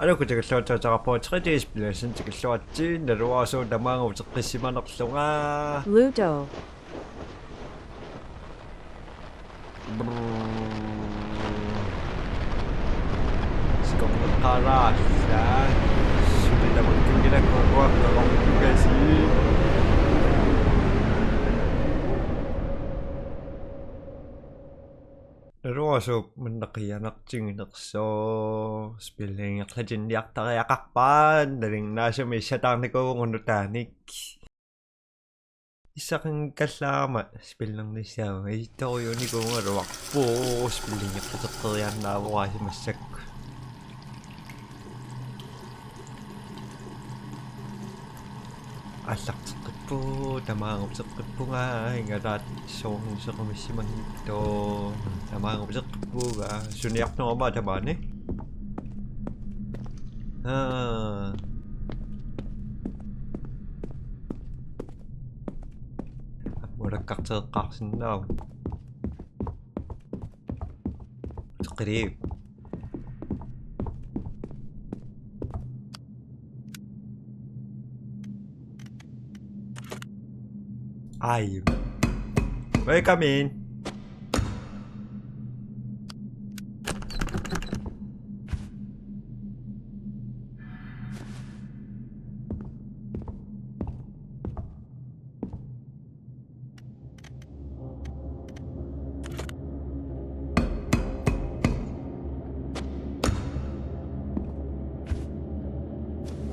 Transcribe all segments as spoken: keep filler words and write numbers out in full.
Aluu, tikilluaritsi, tassa P T S P L S-inik tikilluaritsi. Naluara sooq tamaanga uteqqissimanerlunga. Ludo. Brrr. Sikorneqqaalaarluta. Suli tamakkinngilagut uanga qaqortugasi. Naluara sooq manna qiianartiginersoq, spillingeqqitinniartariaqarpat, nalinginnaasumik issataarnikuuvugut nutaanik. Issaqanngikkallaarama spillernissaa, istoriunikuugaluarpoq, spillingeqqiteqqeriaannaavoq aasimassakkut. Aallarteqqippugut, tamaanga uteqqippunga, igalaat soorunami sequmissimanngitsoq, tamaanga uteqqippunga, suniartorama tamaani. Aa. Aamma ulakkarteqqaarsinnaavoq. Uteqqiliuk. Ai. Welcome in.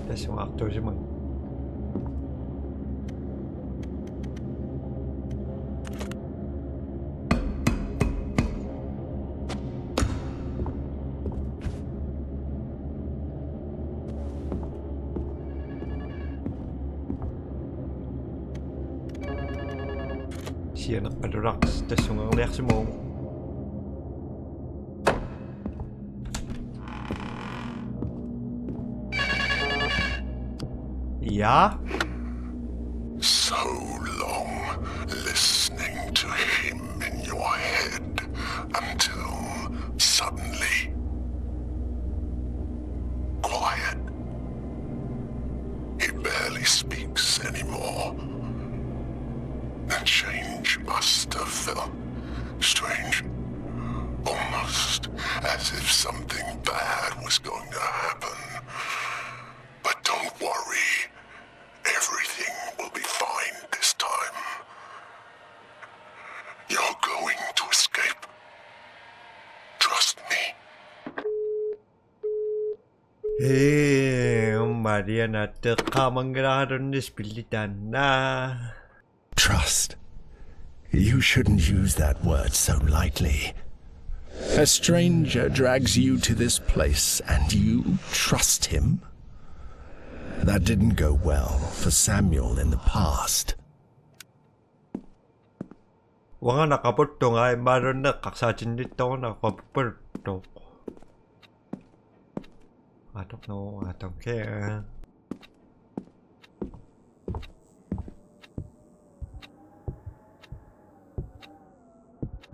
Tassa artuusimanga. Sianerpalulaq tassungerniarsimavoq. Ja. So long listening to him in your head until suddenly quiet. He barely speaks anymore. The change must have felt strange, almost as if something bad was going to happen. But don't worry, everything will be fine this time. You're going to escape. Trust me. Ee, Maria, naatteqqaamanngilaralunni spilli taanna. Trust. You shouldn't use that word so lightly. A stranger drags you to this place and you trust him? That didn't go well for Samuel in the past. Uanga naqaputtunga imaluunniit eqqarsaatinnittuaruna naqaputtoq. I don't know, I don't care.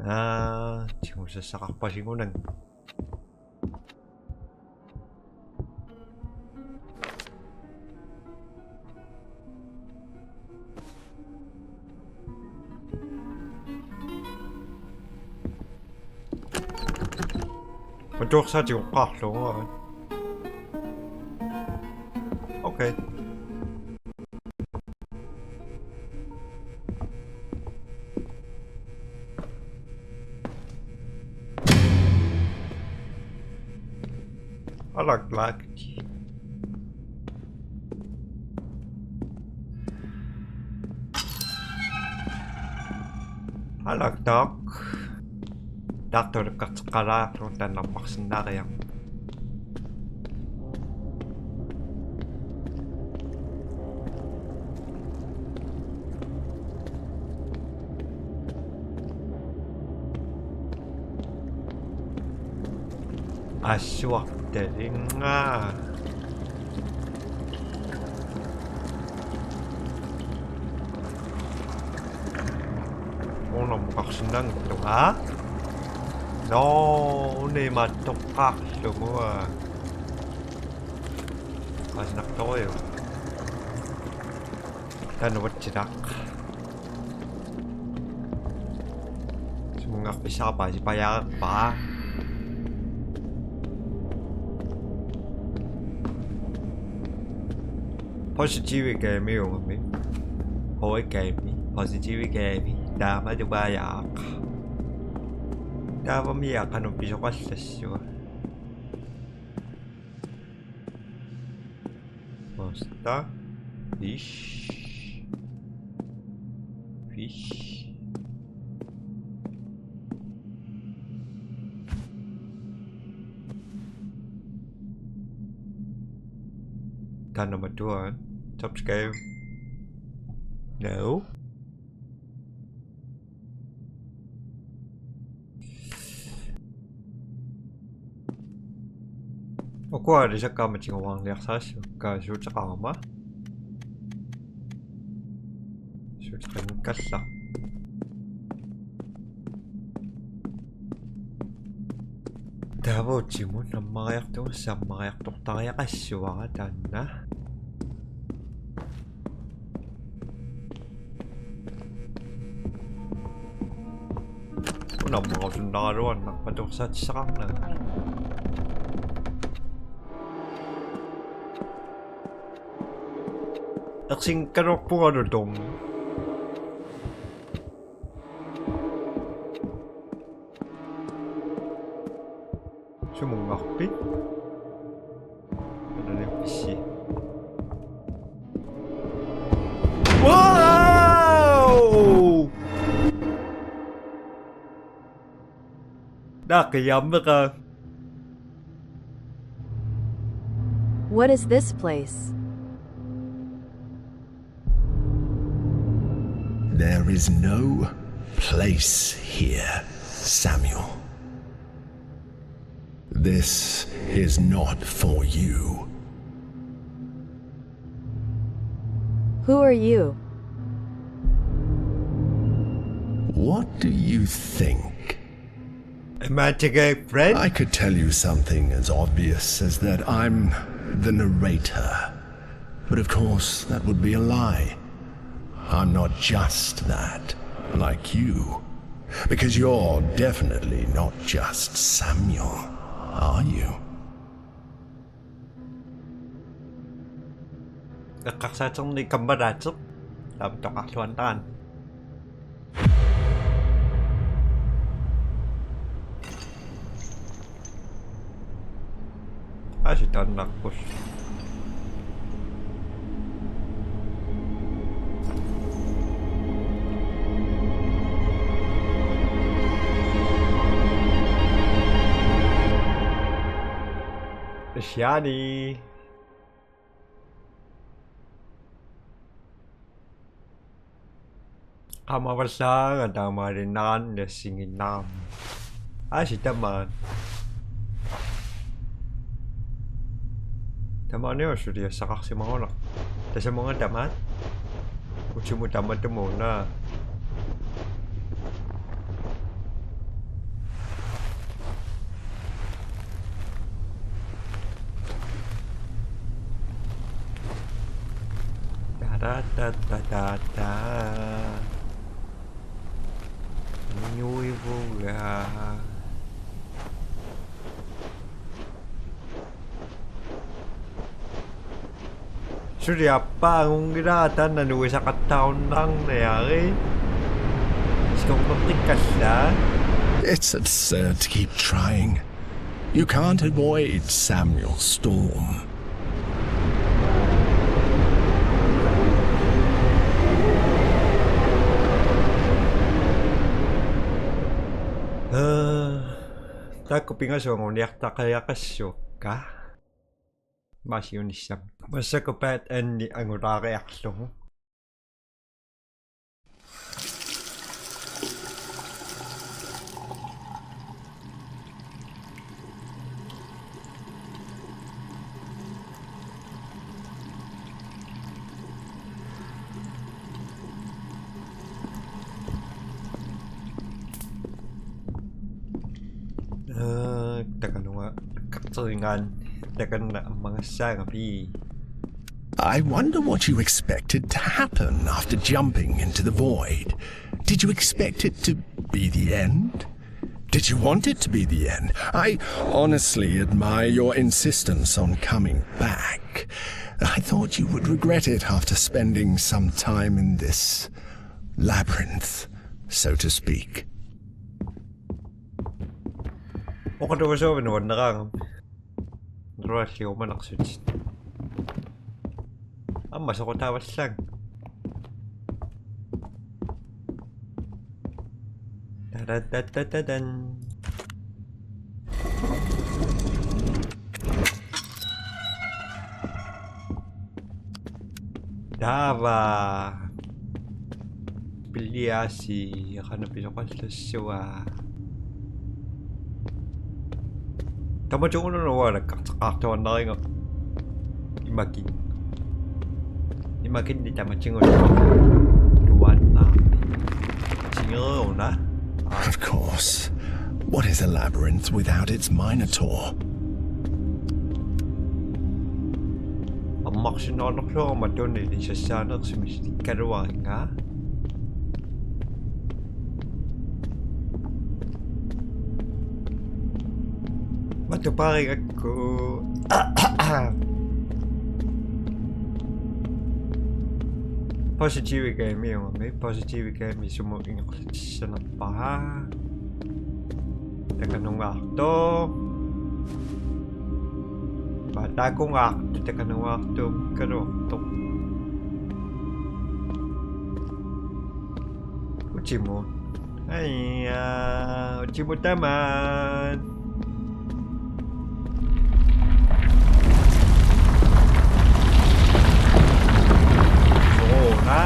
Aa, tigusassaqarpasingunanga. Atuarsaatigoqqaarlugu. Okay. Alak, alak. Alak, tak. Taartuulukkarteqqalaarlugu taanna ammarsinnaariarmat. Assuartalinga. Unammaqarsinnaanngittunga. Nå, una imaattoqqaarlugu. Paasinartorujuk. Taanna uatsitaq. Sumunngarfissara paasipajaarpaa. Positive game uunga. H game. Positive game. Taama tupajaaq. Taavami aqanut pisoqallassua. Pasta. Fish. Fish. Taanna matuan. Subscribe. No. Ukua alisakkaama tiguaarniarsarissavakka suuteqarama. Suuteqanngikkallarpoq. Taava utimut ammariartugassi ammariartortariaqassavara taanna. Una ammarusunnaraluarnarpoq atuarsaatissaqarnagu. Ersinngikkaluarpungalu tom. Sumunngarpit? Ananippissi. Wow! Naqiammeqa. What is this place? There is no place here, Samuel. This is not for you. Who are you? What do you think? Am I to go friend? I could tell you something as obvious as that I'm the narrator. But of course, that would be a lie. I'm not just that, like you. Because you're definitely not just Samuel, are you? Eqqarsaaterni kammalaateq. Taama toqarluantaan. Aasiit taannarput. Siani. Qamavallaanga taamaalinnarani nassinnginnarami. Aasiit tamaat. Tamaaniussuliassaqarsimagunarpoq. Tasamunga tamaat. Utimut tamatumuuna. Ta, ta, ta, ta, ta, ta. Nuivuga. Suli appaangunngilara taanna nuisaqattaarunnaarniaruk. Sikornertikkallaa. It's absurd to keep trying. You can't avoid Samuel Storm. Taakku pingasut anguniartariaqassavakka. Maasiunissami. Massakkut paat anni angulaariarlugu. Aa, takanunga, katseringaan, takanna ammagassaagami. I wonder what you expected to happen after jumping into the void. Did you expect it to be the end? Did you want it to be the end? I honestly admire your insistence on coming back. I thought you would regret it after spending some time in this labyrinth, so to speak. Oqaluusuuvinni uanneraangam. Rualliumanarsutit. Amma soqutaavallaanga. Tadadadadadan. Taava. Piliasi, qanoq pisoqallassua. Tamatugununa uanga nakkarteqqaartuaannariga. Imakin. Imakinni tamatugununa. Tuanna. Tingeruna. Of course. What is a labyrinth without its minotaur? Ammarsinnaanerluarama tunili sassaanersumik sitikkaluarinnga. Matuparigakku. Positive game, umi positive game sumut ingerlatissanerpara. Takanungaartoq. Takungaartoq, takanungaartoq, kaluartoq. Utimut. Aia, utimut tamaat. Sooruna.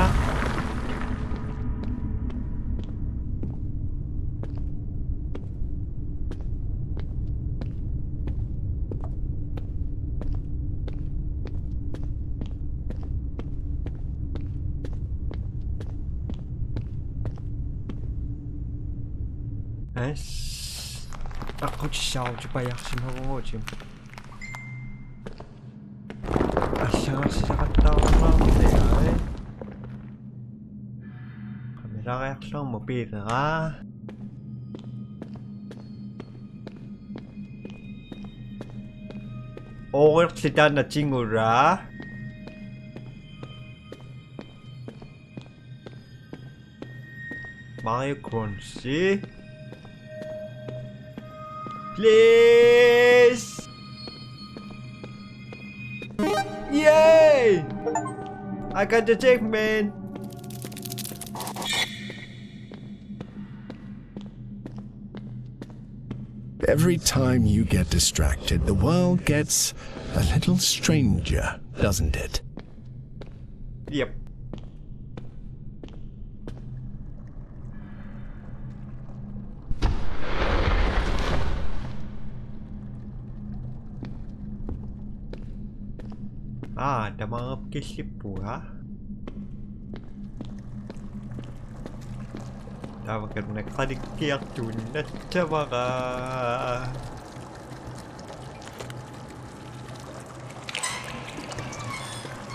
As. Aqutsissaarutipajaarsimavugut. Assagarsiaqattaarpaartigai. Qamilariarlugu mobiilera. Oorerli taanna tingula. Mario Crunchy. Please. Yay! I got the achievement. Every time you get distracted, the world gets a little stranger, doesn't it? Yep. Aa, tamaap killippunga. Taava kanna qalikkiartuinnassavara.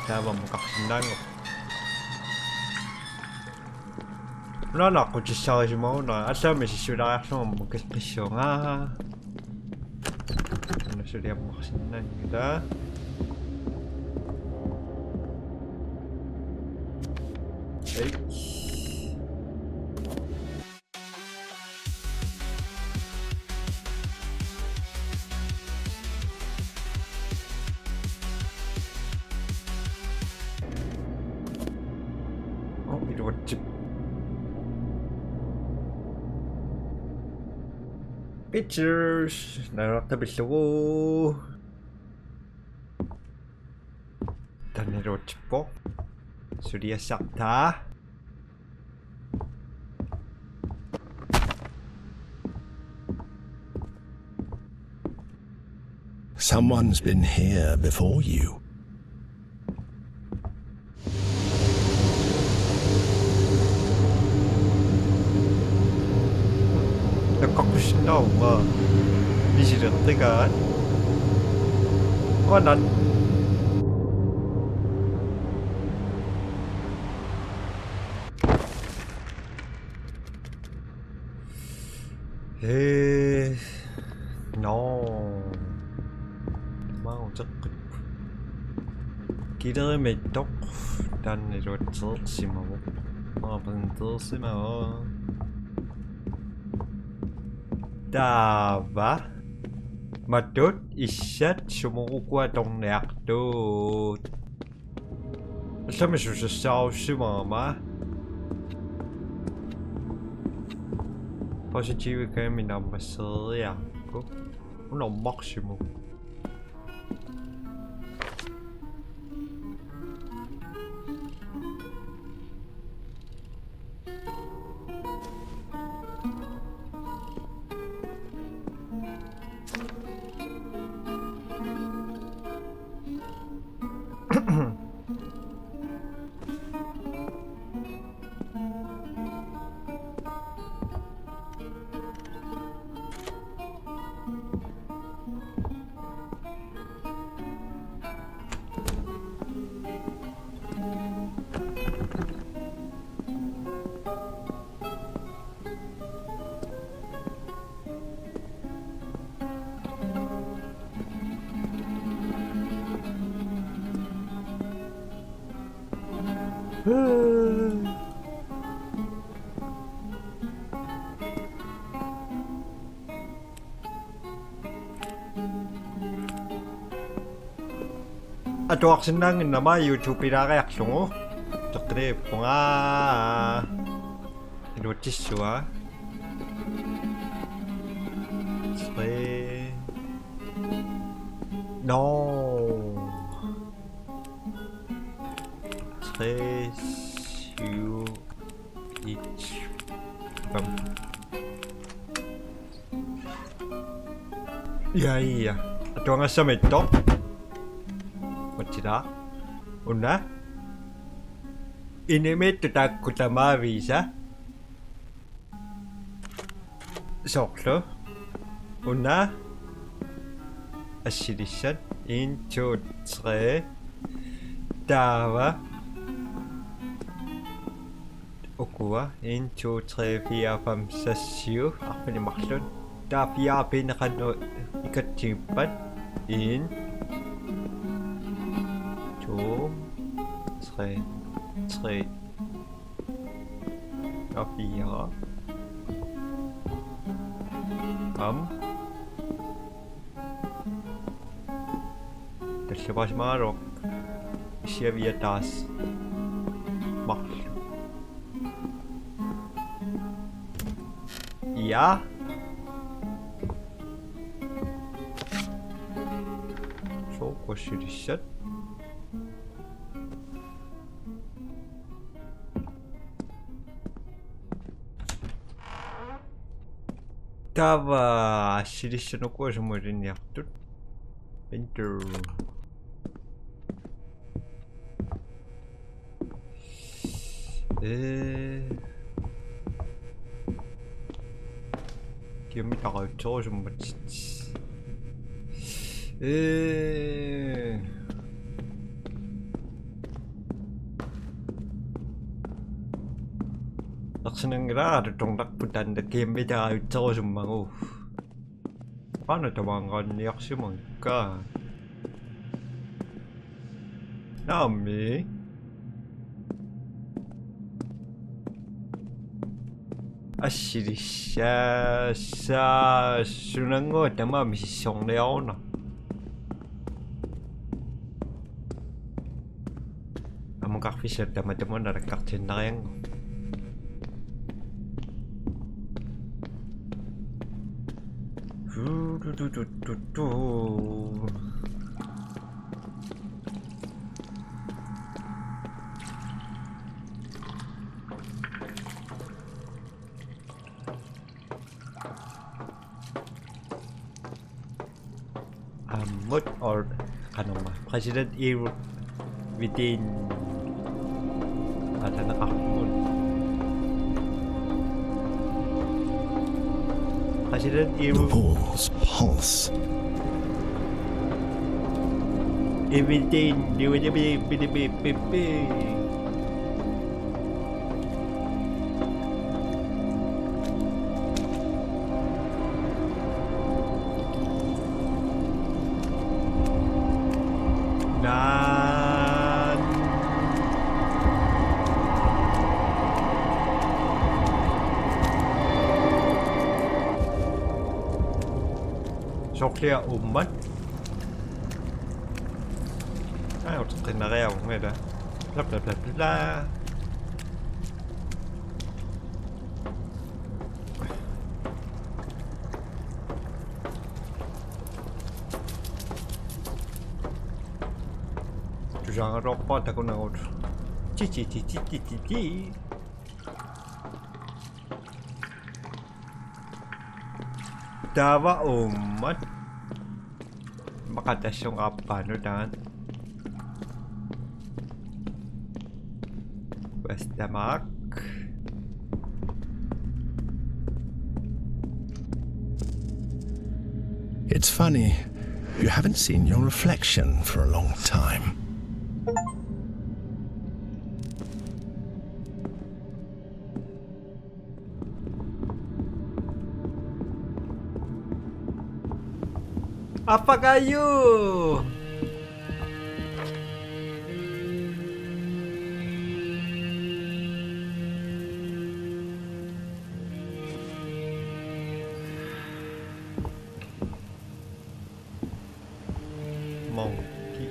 Taava mukarsinnaanngorpoq. Una aqqutissarisimaguna, allaammi sissulaariarlunga mukaqqissuunga. Una suliammarsinnaanngilaq. Ei. Oh, iluatsip. Pictures. Naluartapillugu. Taanna iluatsippoq. Suliassartaa. Someone's been here before you. Nakkaqqusinnaavunga. Misilertagaat. Quanat. Hee. No. Maanguteqqippu. Kilerimiittoq taanna iluatseersimavoq. Maapinteersimavoq. Taava. Matut issat sumut ukua atorniartut. Allami susassaarussimaarama. Positive kami naammasseeriarukku. Unormarsimu. Atuarsinnaannginnama YouTube-ilaariarlugu. Teqqiliippunga. Iluatsissua. Tre. No. Tre, syv, et, fem. Ja, ja. Atuagassamiittoq. Matila. Una. Inimiittut taakku tamaviisa. Soorlu. Una. Assilissat. En, to, tre. Taava. Ukua. En, to, tre, fire, fem, seks, syv. Arfineq-marluk. Taava fire pineqarnut ikatsigippat. En. To. Tre. Tre. Taava fire. Fem. Tallimaasimaaruk. Siaviataas. Marluk. Ja. Soorlu assilissat. Taava assilissat ukua sumut ilinniartut. Enter. Ee. Kiammi taqautsorusummata. Ee. Ersinanngilara tuttornarput taanna kiammi taqautsorusummagu. Qanoq tamaanngaanniarsimagakku. Naammi. Assilissat sunanngua tamaat misissorniaruna. Amukarfissat tamatumunnga nalakkartiinnarianngu. Ammut or qanormaa. Præsident Evil Within. Ataneqarput. Præsident Evil. The walls pulse. Evil Dean. Evil Dean. Evil Dean. Evil Dean. Soorlu uummat. Ai, uteqqinniariarunga ila. Bla, bla, bla, bla. Tusaagaluarpara takunagut. Ti, ti, ti. Taava uummat. Immaqa tassunga aappaa nutaat. Questamark. It's funny, you haven't seen your reflection for a long time. Apakayu! Monkey.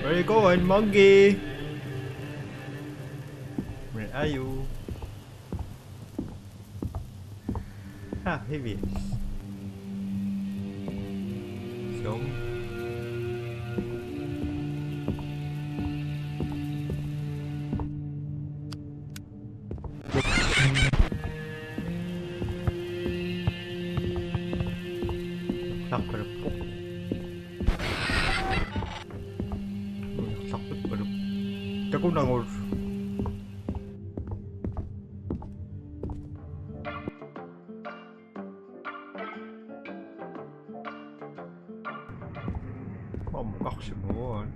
Where you going, monkey? Where are you? Ah, here he is. Jump. Takunagut. Aamma karsimuan.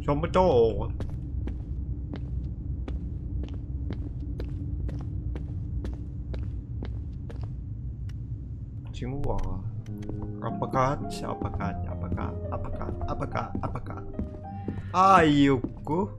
Som på tog. Tiguara. Uppercut, uppercut, uppercut, uppercut, uppercut, uppercut. Ai, uku.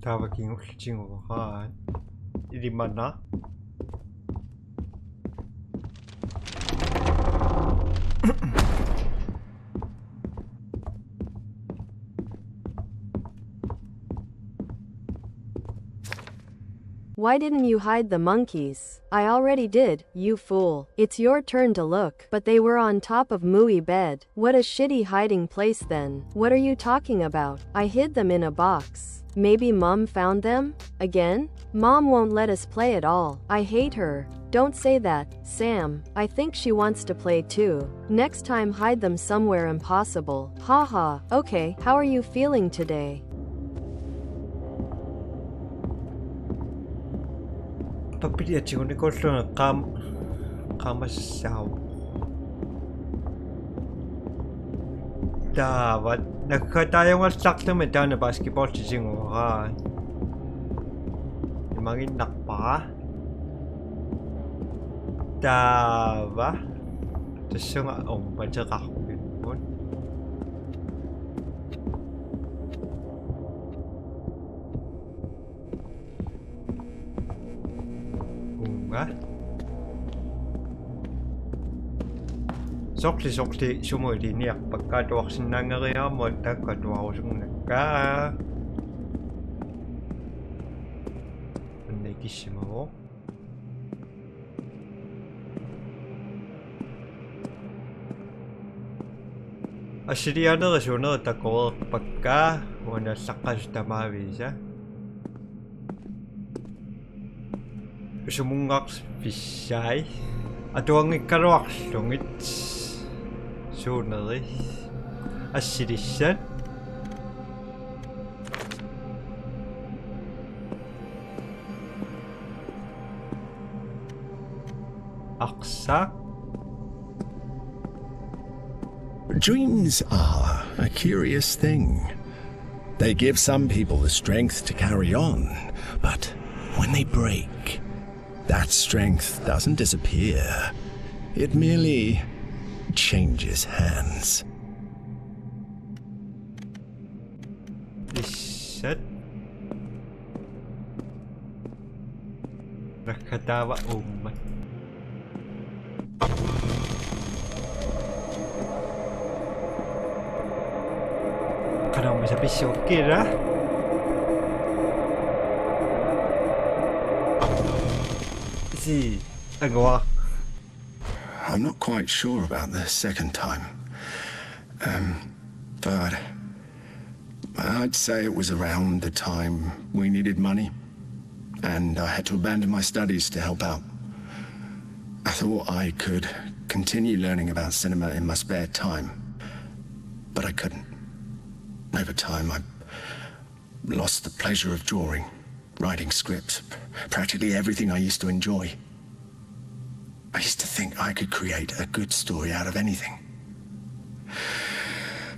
Taava kingulliutigooraat. Ilimana. Why didn't you hide the monkeys? I already did, you fool. It's your turn to look. But they were on top of Mooey bed. What a shitty hiding place then. What are you talking about? I hid them in a box. Maybe Mom found them? Again? Mom won't let us play at all. I hate her. Don't say that, Sam. I think she wants to play too. Next time hide them somewhere impossible. Ha ha. Okay, how are you feeling today? Pappilia tigunikuullunga qaam-, qaamasassaasoq. Taava, naggataajungallarlumi taanna basketball tiguara. Imaginnarpara. Taava. Tassunga uummateqarfipput. Uunga. Soorlu, soorlu sumut ilinniarpakka atuarsinnaanngeriarama taakku atuarusunngikkaat. Annikissimavoq. Assilianerit suunerit takoreerpakka, uani allaqqasut tamaavisa. Sumunngarfissai. Atuanngikkaluarlugit. Suunerit. Assilissat. Aqsa. Dreams are a curious thing. They give some people the strength to carry on, but when they break, that strength doesn't disappear. It merely changes hands. Issat. Rakkataava uummat. Qanoq misa pissukkira. Si angua. I'm not quite sure about the second time. Um, but I'd say it was around the time we needed money, and I had to abandon my studies to help out. I thought I could continue learning about cinema in my spare time, but I couldn't. Over time, I lost the pleasure of drawing, writing scripts, practically everything I used to enjoy. I used to think I could create a good story out of anything.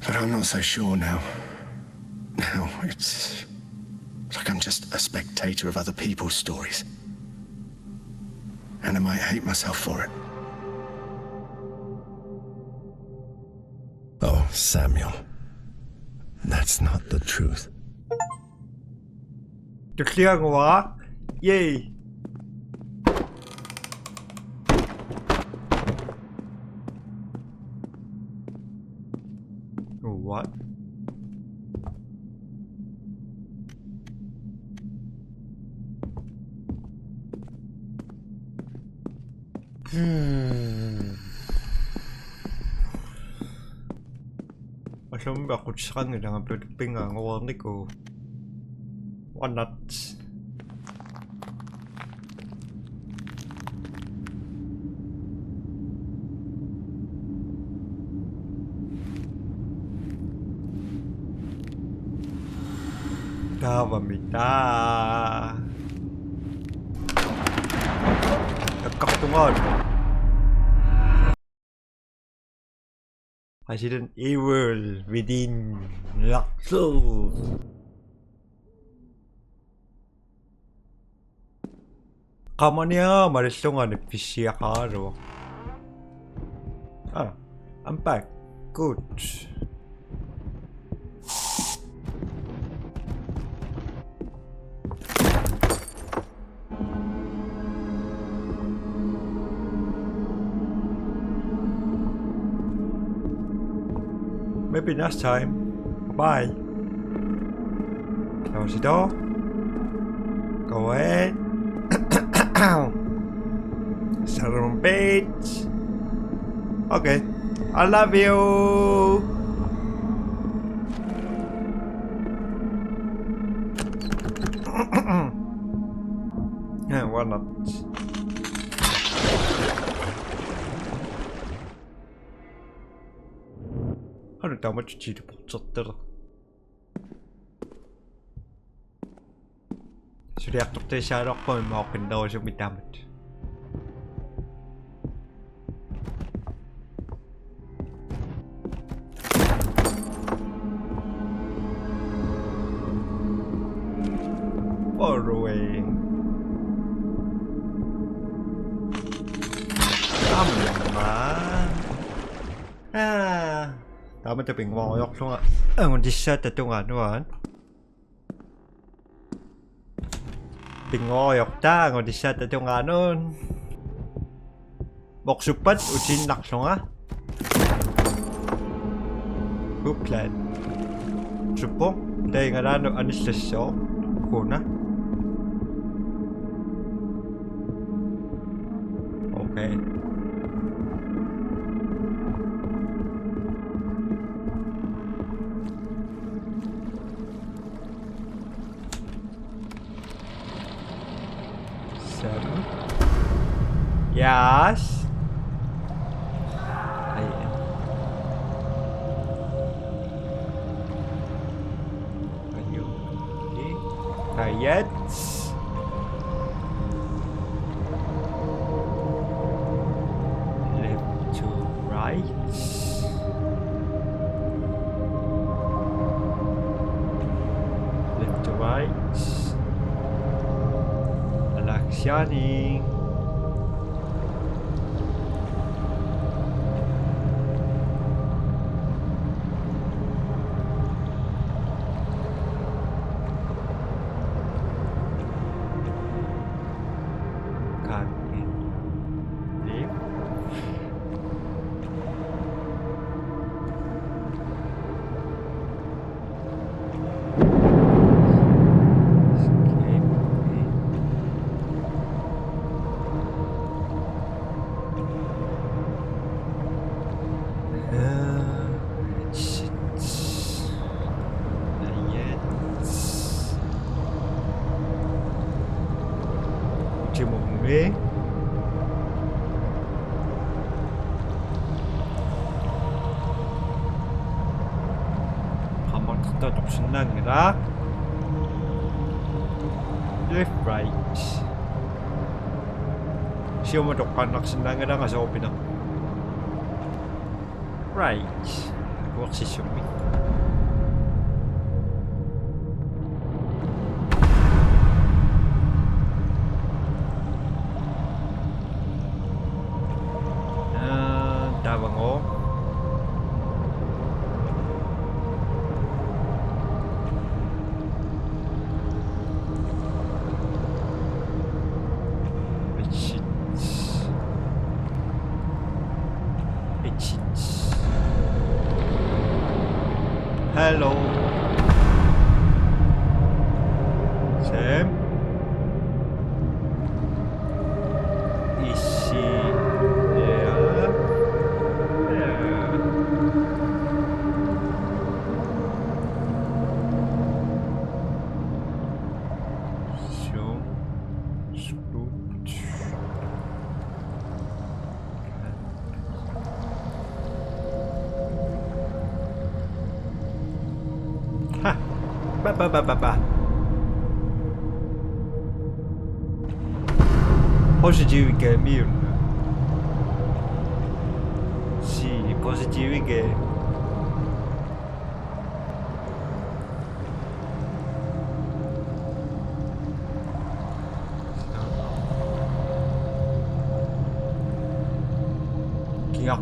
But I'm not so sure now. Now it's like I'm just a spectator of other people's stories. And I might hate myself for it. Oh, Samuel. That's not the truth. Tulliannguara. Yay. Oh, what? Hmm. Ullumi aqutsisaqanngilanga, put-, pingaangoreernikuuvoq. Uannat. Taavami taa. Takkartungaat. Resident Evil Within. Laqsu. Qamania malillunga nippissiaqaraluaq. Ah, I'm back. Good. Maybe next time. Bye. Close the door. Go away. Son of a bitch. Okay. I love you. Yeah, why not? Har du damage til det portrætter? Suliartortussagaluarpara immaqa oqinnerusumik taamatut. Borrowing. Amma. Ah. Taamatut pinnguariarlunga angutissaata tungaanut. Pinnguariartaa angutissaata tungaanut. Morsuppat utiinnarlunga. Uplaan. Suppo. Taingalaanu anillassoo. Kuna. Okay. Yes. Ai. Are you okay? Not yet. Left to right. Left to right. Relaxing. Can't be. Timomi. Qammartartoq atorsinnaanngilaq. Left, right. Siumut toqqaannarsinnaanngilanga soorpineq. Right. Akuersissummik. Aa, taavagooq. Exit. Exit. Hello. Sam? Is she there? Yeah. So, scoot. Ha. Ba, ba, ba, ba, ba. Positive game. Si, positive game. Kia.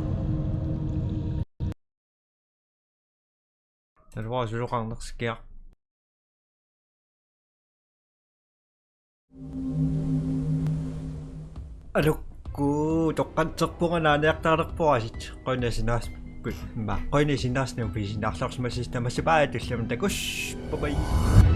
Taluara susoqarnersi kia. Alukku, toqqatserpunga naaniartaalerpunga asit. Qujanaq sinaas-, ma, qujanaq sinaasnut pisiniarsimasoq tamassi, bye, tulliani takuss'. Bye bye.